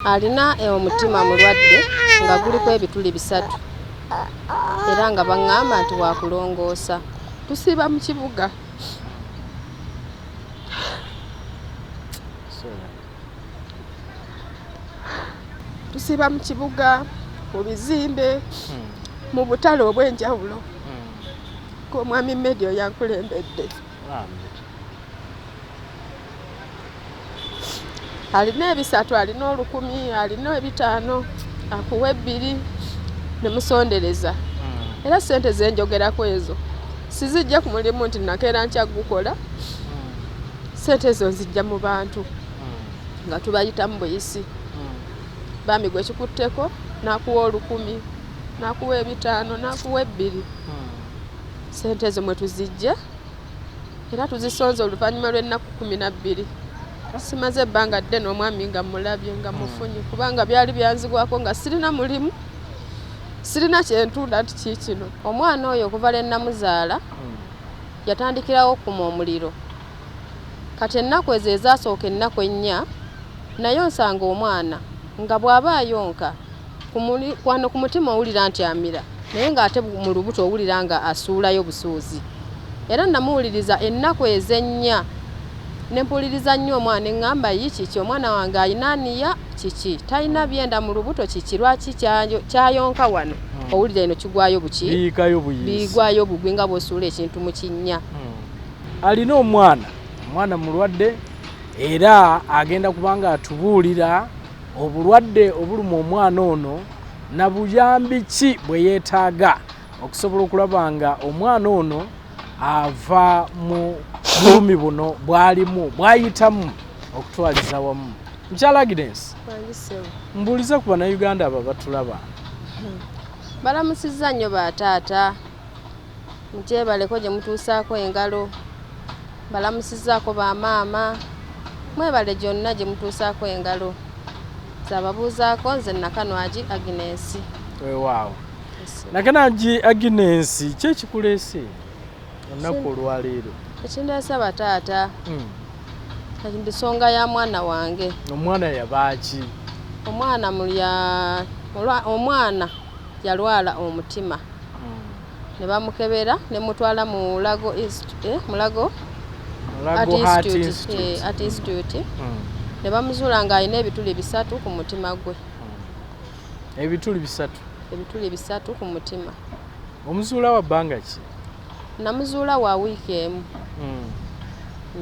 Alina omutima mulwadde nga guliko ebituli 3 era nga baŋŋamba nti wakulongoosa. Tusiiba mu kibuga. Tusiiba mu kibuga, mu bizimbe, mu butale obw'enjawulo. Omwami Medio yankulembedde. Alina 300, alina 1000, alina 500, akuwa 2 ne musondereza. Era ssente ze njogerako ezo sizijja ku mulimu nti nakeera nkya gukola. Ssente ezo nzijja mu bantu nga tubayitamu buyisi. Bambi gwe kikutteko n'akuwa 1000, n'akuwa 500, n'akuwa 2. Ssente ezo mwe tuzijja era tuzisonze oluvannyuma lw'ennaku 12. Simaze ebbanga ddene omwami nga mulabye nga mufunye, kubanga byali byanzigwako nga sirina mulimu, sirina kyentunda nti kiikino. Omwana oyo okuva lwe namuzaala yatandikirawo okukuma omuliro. Kati ennaku ezo ezasooka ennaku 4 naye nsanga omwana nga bw'aba ayonka wano ku mutima owulira nti amira, naye ng'ate mu lubuto owulira nga asuulayo busuuzi. Era namuwuliriza ennaku ez'ennya ne mpuliriza nnyo omwana ne ŋŋamba yi kiki omwana wange alina aniya kiki talina byenda mu lubuto kiki lwaki kyayonka wano owulira eno kigwayo buki biyigwayo bugwi nga bw'osuula ekintu mu kinnya. Alina omwana mulwadde era agenda kubanga atubuulira obulwadde obuluma omwana ono na buyambi ki bwe yeetaaga okusobola okulaba nga omwana ono ava mu bulumi buno bw'alimu bw'ayitamu okutwaliza wamu. Mukyala Agnes, mbuulize ku Bannayuganda abo abatulaba. Balamusizza nnyo bataata, mugyebaleko gye mutuusaako engalo. Balamusizzaako bamaama, mwebale gyonna gye mutuusaako engalo. Zababuuzaako nze Nakanwagi Agnes. Weewaawo. Nakanwagi Agnes, ki ekikuleese olunaku olwaleero? Ekindeese bataata, ensonga ya mwana wange. Omwana yabaaki? Omwana yalwala omutima. Ne bamukebera ne mutwala mu Mulago Art Institute. Ne bamuzuula ng'alina ebituli 3 ku mutima gwe. Ebituli 3? Ebituli 3 ku mutima. Omuzuula wa bbanga ki? Namuzuula wa wiiki emu.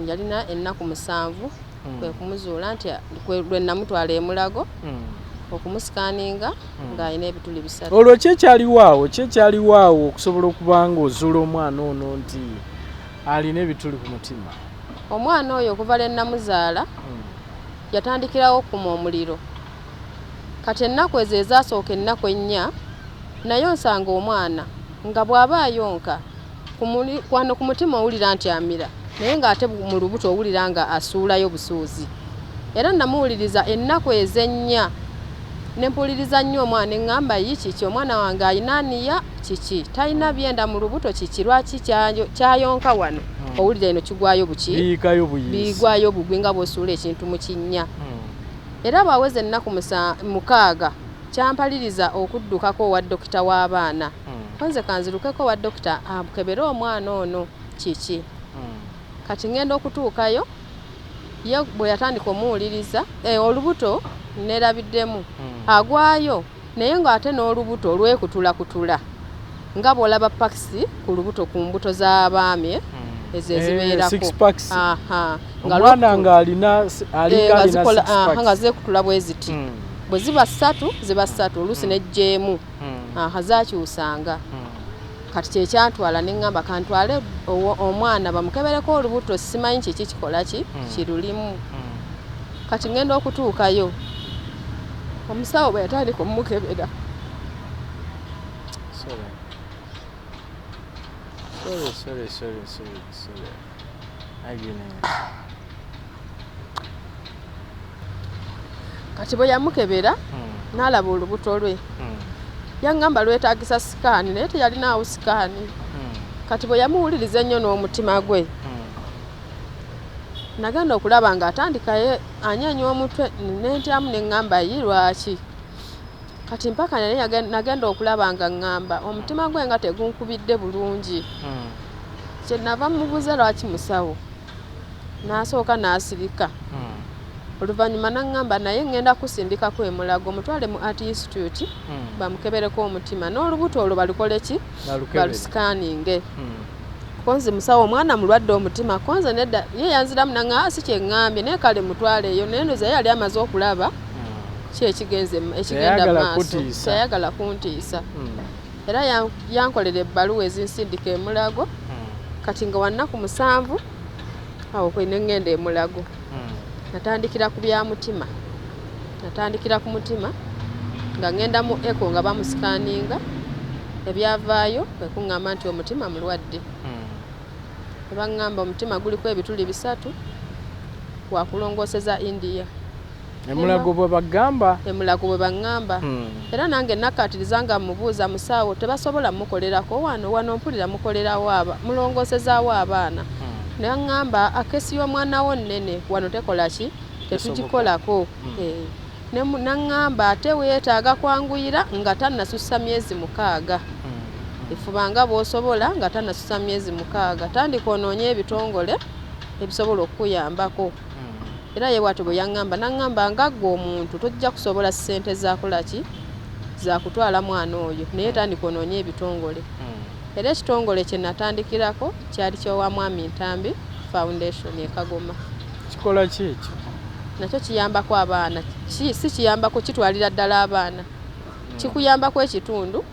Yalina ennaku 7 kwe kumuzuula nti lwe namutwala e Mulago okumusikaninga ng'alina ebituli 3. Olwo ki ekyaliwo awo okusobola okuba ng'ozuula omwana ono nti alina ebituli ku mutima? Omwana oyo okuva lwe namuzaala yatandikirawo okukuma omuliro. Kati ennaku ezo ezasooka ennaku 4 naye nsanga omwana nga bw'aba ayonka wano ku mutima owulira nti amira, naye ng'ate mu lubuto owulira nga asuulayo busuuzi. Era namuwuliriza ennaku ez'ennya ne mpuliriza nnyo omwana ne ŋŋamba yi kiki omwana wange alina aniya kiki talina byenda mu lubuto kiki lwaki kyayonka wano owulira eno kigwayo buki biyigwayo bugwi nga bw'osuula ekintu mu kinnya. Era bw'aweza ennaku 6 kyampaliriza okuddukako owa dokita w'abaana. Nze kanzirukeko owa dokita akebere omwana ono kiki. Kati ngenda okutuukayo ye bwe yatandika omuwuliriza olubuto neerabiddemu agwayo, naye ng'ate n'olubuto lwekutulakutula nga bw'olaba pakisi ku lubuto ku mbuto z'abaami ezo ezibeerako. Omwana nga zeekutula bwe ziti, bwe ziba 3 ziba 3 oluusi n'ejjeemu zakyusanga. Kati kyekyantwala ne ŋŋamba kantwale omwana bamukebereko olubuto simanyi kiki kikola ki kirulimu. Kati ŋŋenda okutuukayo omusawo bwe yatandika omukebera. Sorry. Kati bwe yamukebera n'alaba olubuto lwe. Yaŋŋamba lwetaagisa sikaani naye teyalinaawo sikaani. Kati bwe yamuwuliriza ennyo n'omutima gwe Nagenda okulaba ng'atandika ye anyeenya omutwe, nentyamu ne ŋŋamba yi lwaki? Kati mpaka naye nagenda okulaba nga ŋŋamba omutima gwe nga tegunkubidde bulungi. Kye nava mubuuza lwaki musawo, n'asooka n'asirika. Oluvannyuma n'aŋŋamba naye ŋŋenda kusindikako e Mulago mutwale mu Art Institute bamukebereko omutima n'olubuto olwo balukole ki? Balusikaninge. Konze musawo omwana mulwadde omutima, konze nedda. Ye yanziramu n'aŋŋamba si kye ŋŋambye naye kale mutwale eyo. Naye ndowooza ye yali amaze okulaba ki ekigenda mu maaso. Teyayagala kuntiisa. Era yankolera ebbaluwa ezinsindika e Mulago. Kati nga wannaku 7 awo kwe ne ŋŋenda e Mulago. Natandikira ku bya mutima. Natandikira ku mutima nga ŋŋenda mu echo nga bamusikaninga, ebyavaayo kwe kuŋŋamba nti omutima mulwadde. Ne baŋŋamba omutima guliko ebituli 3, wakulongooseza India. Emulago bwe bagamba? Emulago bwe baŋŋamba. Era nange nakkaatiriza nga mubuuza musawo tebasobola mukolerako wano, wano mpulira mukolerawo mulongoosezaawo abaana. Ne baŋŋamba akesi y'omwana wo nnene wano tekola ki? Tetugikolako. Naŋŋamba ate weetaaga kwanguyira nga tannasussa myezi 6. Efuba nga bw'osobola nga tannasussa myezi 6. Tandika onoonye ebitongole ebisobola okukuyambako. Era ye bw'atyo bwe yaŋŋamba, naŋŋamba nga ggwe omuntu tojja kusobola ssente zaakola ki? Za kutwala mwana oyo, naye tandika onoonye ebitongole. Era ekitongole kye natandikirako kyali ky'owa Mwami Ntambi Foundation e Kagoma. Kikola ki ekyo? Nakyo kiyambako abaana, si kiyambako, kitwalira ddala abaana. Kikuyambako ekitundu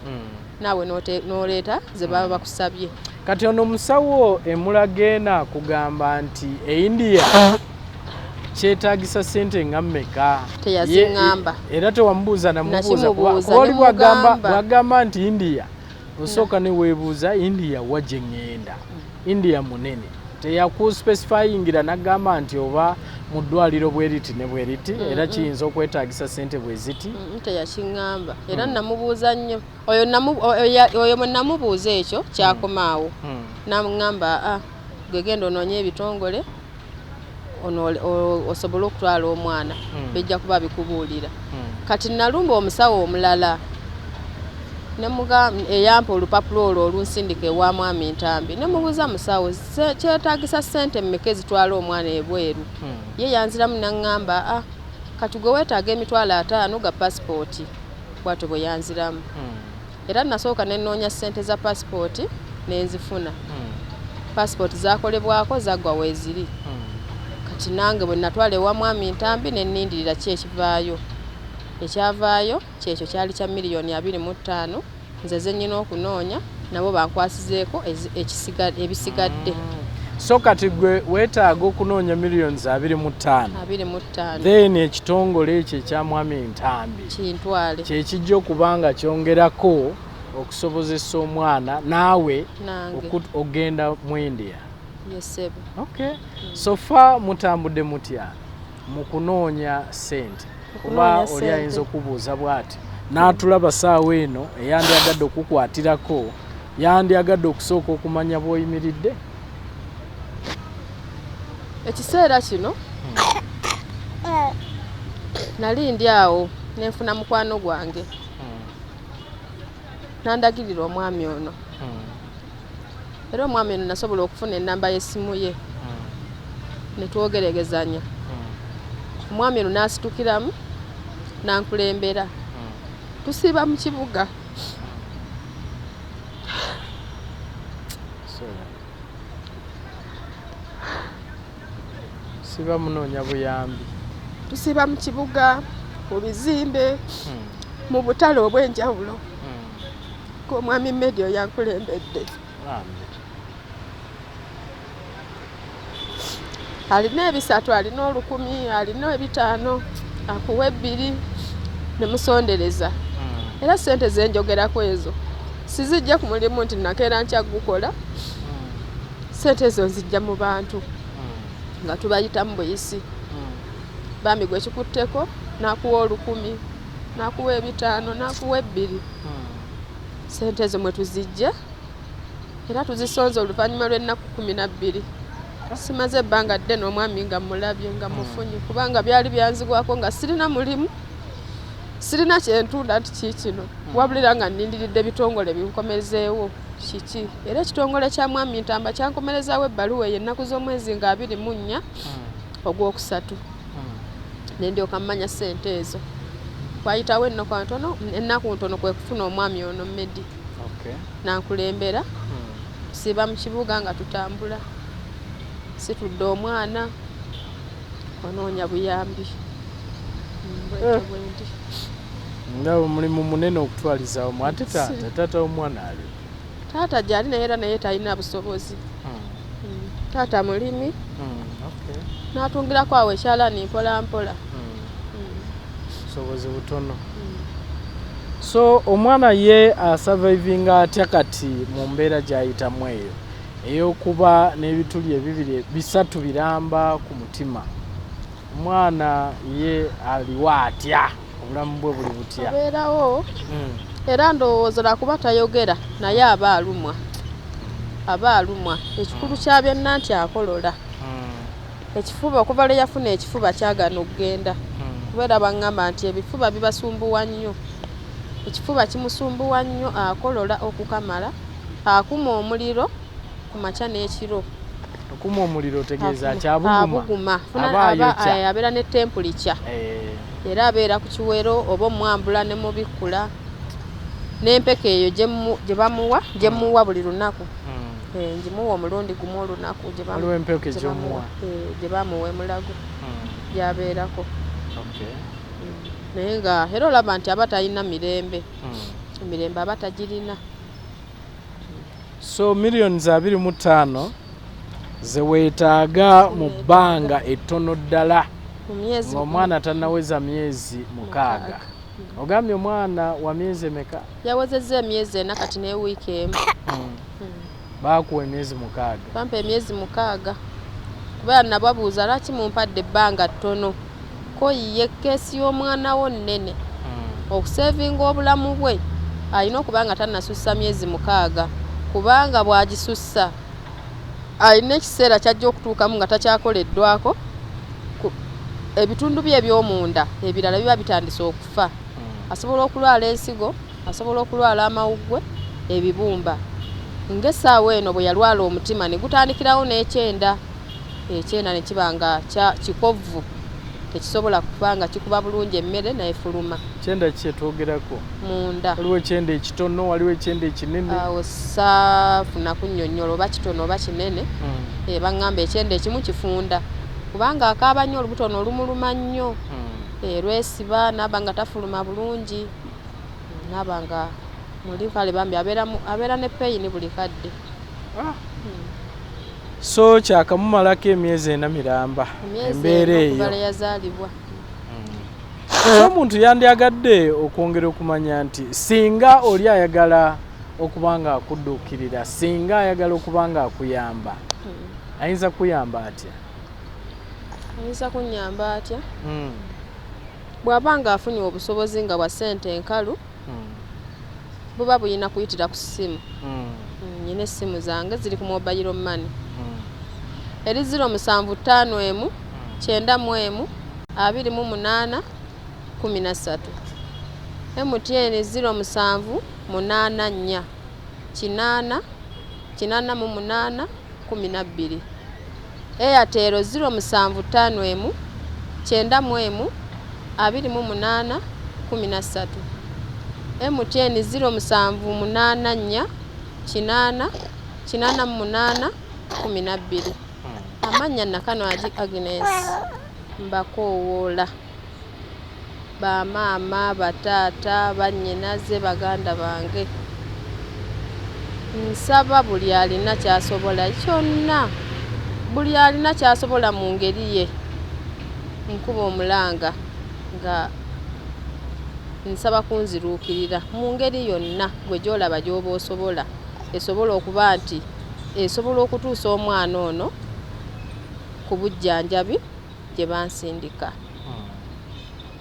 naawe n'oleeta ze baba bakusabye. Kati ono musawo Emulago ena akugamba nti e India kyetaagisa ssente nga mmeka? Teyaziŋŋamba. Era tewamubuuza namubuuza Nakimubuuza, kuba oli ne mugamba. bw'agamba nti India, osooka ne weebuuza India wa gye ŋŋenda. India munene. Teyakuspecifyingira n'agamba nti oba mu ddwaliro bwe riti ne bwe riti, era kiyinza okwetaagisa ssente bwe ziti. Teyakiŋŋamba. Era namubuuza nnyo. Oyo bwe namubuuza ekyo kyakomaawo. N'amuŋŋamba, gwe genda onoonye ebitongole osobole okutwala omwana, bijja kuba bikubuulira. Kati nalumba omusawo omulala eyampa olupapula olwo olunsindika ewa Mwami Ntambi, ne mubuuza musawo kyetaagisa ssente mmeka ezitwala omwana ebweru? Ye yanziramu n'aŋŋamba, kati gwe weetaaga emitwalo 50 ga pasipooti. Bw'atyo bwe yanziramu. Era nasooka ne nnoonya ssente za pasipooti ne nzifuna. Pasipooti zaakolebwako zaggwa weeziri. Kati nange bwe natwala ewa Mwami Ntambi ne nnindirira ki ekivaayo. Ekyavaayo kyekyo kyali kya miliyoni 25 nze ze nnina okunoonya, nabo bankwasizeeko ebisigadde. So kati gwe weetaaga okunoonya miliyoni 25. 25. Then ekitongole ekyo ekya Mwami Ntambi kintwale, kyekijja okuba nga kyongerako okusobozesa omwana naawe ogenda mu India. Yes, ssebo. Okay. So far mutambudde mutya mu kunoonya ssente? Kuba oli ayinza okubuuza bw'ati n'atulaba saawa eno, eyandyagadde okukwatirako yandyagadde okusooka okumanya bw'oyimiridde. Ekiseera kino nali ndi awo nenfuna mukwano gwange nandagirira omwami ono, era omwami ono nasobola okufuna ennamba y'essimu ye ne twogeregezanya. Omwami ono n'asitukiramu n'ankulembera. Tusiiba mu kibuga. Siba munoonya buyambi. Tusiiba mu kibuga, mu bizimbe, mu butale obw'enjawulo. Omwami Medio yankulembedde. Alina 300, alina 1000, alina 500, akuwa 2 ne musondereza. Era ssente zenjogerako ezo sizijja ku mulimu nti nakeera nkya gukola. Ssente ezo nzijja mu bantu nga tubayitamu buyisi. Bambi gwe kikutteko n'akuwa 1000, n'akuwa 500, n'akuwa 2. Ssente ezo mwe tuzijja era tuzisonze oluvannyuma lw'ennaku 12. Simaze ebbanga ddene omwami nga mulabye nga mufunye, kubanga byali byanzigwako nga sirina mulimu, sirina kyentunda nti kiikino, wabulira nga nnindiridde bitongole binkomezeewo kiki. Era ekitongole kya Mwami Ntamba kyankomerezaawo ebbaluwa eyo ennaku z'omwezi nga 24 ogwokusatu, ne ndyoka mmanya ssente ezo. Twayitawo ennaku ntono kwe kufuna omwami ono Medi nankulembera siba mu kibuga nga tutambula, situdde omwana onoonya buyambi. Bwentyo bwendi. Ndaba omulimu munene okutwaliza wamu. Ate taata w'omwana ali? Taata gyali, naye era naye talina busobozi. Taata mulimi, n'atungirako awo ekyalaani mpola mpola. Busobozi butono. So omwana ye asurvivinga atya kati mu mbeera gy'ayitamu eyo ey'okuba n'ebituli ebibiri bisatu biramba ku mutima? Omwana ye aliwo atya? Obulamu bwe buli butya? Abeerawo, era ndowooza lwakuba tayogera, naye aba alumwa, aba alumwa. Ekikulu kya byonna nti akolola ekifuba. Okuva lwe yafuna ekifuba kyagaana okugenda, kubeera baŋŋamba nti ebifuba bibasumbuwa nnyo. Ekifuba kimusumbuwa nnyo, akolola okukamala, akuma omuliro ku makya n'ekiro. Okuma omuliro otegeeza kyabuguma? Abuguma. Aba ayokya. Abeera ne temperature era abeera ku kiwero oba omwambula ne mubikkula n'empeke eyo gye bamuwa, gye muwa buli lunaku. Ngimuwa omulundi gumu olunaku gye Waliwo empeke gye bamuwa. gy'omuwa? Gye bamuwa emulago gyabeerako. Naye nga era olaba nti aba talina mirembe, emirembe aba tagirina. So 25 million zeweetaaga mu bbanga ettono ddala mu myezi ng'omwana tannaweza myezi 6. Ogambye omwana wa myezi emeka? Yawezezza emyezi 4 kati n'ewiiki emu. Baakuwa emyezi 6? Bampa emyezi 6, kubeera nababuuza lwaki mumpadde ebbanga ttono, ko ye case y'omwana wo nnene, okusevinga obulamu bwe alina okuba nga tannasussa myezi 6, kubanga bw'agisussa alina ekiseera kyajja okutuukamu nga takyakoleddwako, ebitundu bye eby'omunda ebirala biba bitandise okufa. Asobola okulwala ensigo, asobola okulwala amawuggwe, ebibumba. Ng'essaawa eno bwe yalwala omutima ne gutandikirawo n'ekyenda, ekyenda ne kiba nga kikovu, tekisobola kuba nga kikuba bulungi emmere nefuluma. Kyenda kyetwogerako? Munda. Waliwo ekyenda ekitono, waliwo ekyenda ekinene. Awo saafuna kunnyonnyola oba kitono oba kinene. Baŋŋamba ekyenda ekimu kifunda, kubanga akaaba nnyo, olubuto ono olumuluma nnyo. Lwesiba naaba nga tafuluma bulungi, naaba nga muli kale bambi abeera ne pain buli kadde. So kyakamumalako emyezi 4 miramba? Emyezi Embeera 4 okuva eyo. lwe yazaalibwa. So omuntu yandyagadde okwongera okumanya nti singa oli ayagala okuba nga akudduukirira, singa ayagala okuba nga akuyamba, ayinza kuyamba atya? Ayinza kunnyamba atya? Bw'aba nga afunye obusobozi nga bwa ssente enkalu, buba buyina kuyitira ku ssimu. Nyina essimu zange ziri ku mobile money, eri 0751 91 28 13, MTN 0784 80 88 12, Airtel 0751 91 28 13, MTN 0784 80 88 12. Amannya Nakanwagi Agnes. Mbakoowoola bamaama, bataata, bannyinaze, baganda bange, nsaba buli alina kyasobola kyonna, buli alina kyasobola mu ngeri ye, nkuba omulanga nga nsaba kunziruukirira mu ngeri yonna gwe gy'olaba gy'oba osobola, esobola okuba nti esobola okutuusa omwana ono ku bujjanjabi gye bansindika,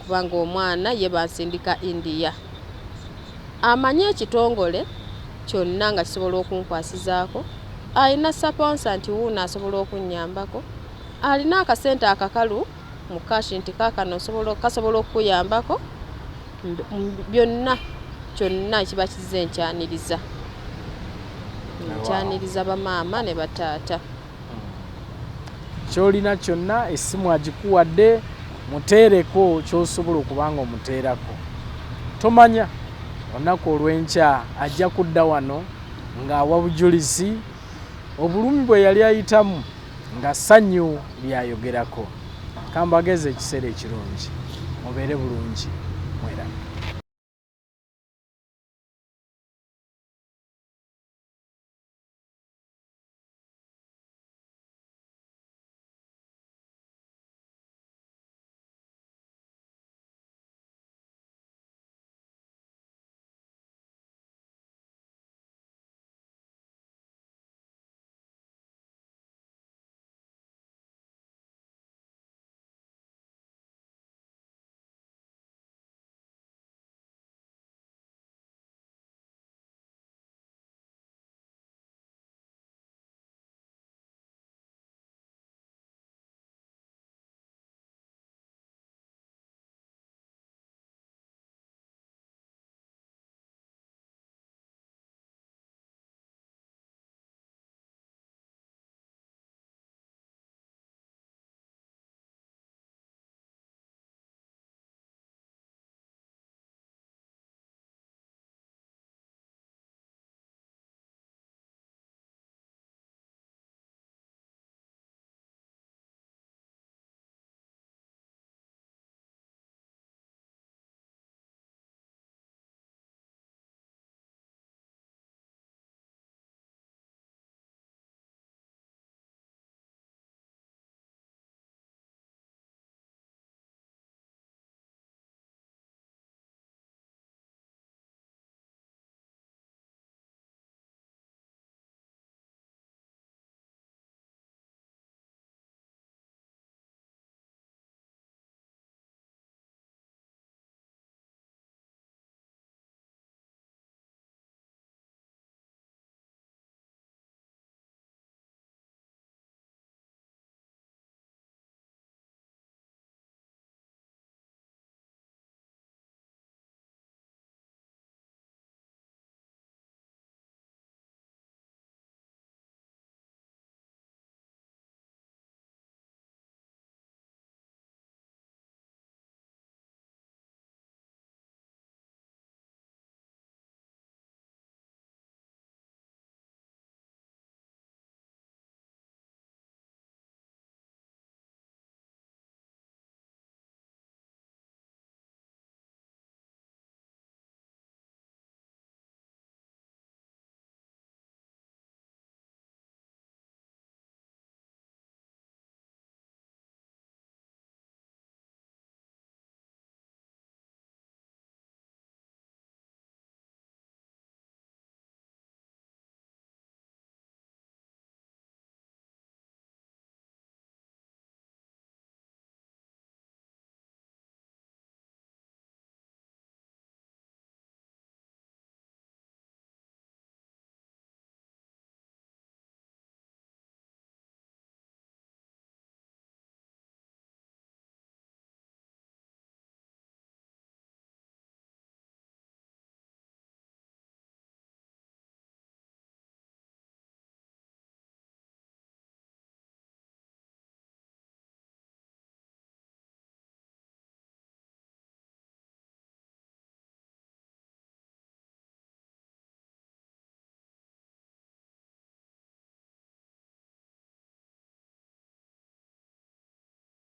kubanga omwana ye bansindika India. Amanyi ekitongole kyonna nga kisobola okunkwasizaako Alina sponsor nti wuuno asobola okunnyambako, alina akasente akakalu mu cash nti kaakano kasobola okukuyambako byonna, kyonna kiba kizze nkyaniriza. Nkyaniriza bamaama ne bataata. Kyolina kyonna essimu agikuwadde, muteereko ky'osobola okuba nga omuteerako. Tomanya olunaku olw'enkya ajja kudda wano ng'awa bujulizi obulumi bwe yali ayitamu nga ssanyu lyayogerako. Kambageze ekiseera ekirungi, mubeere bulungi, mwerabe.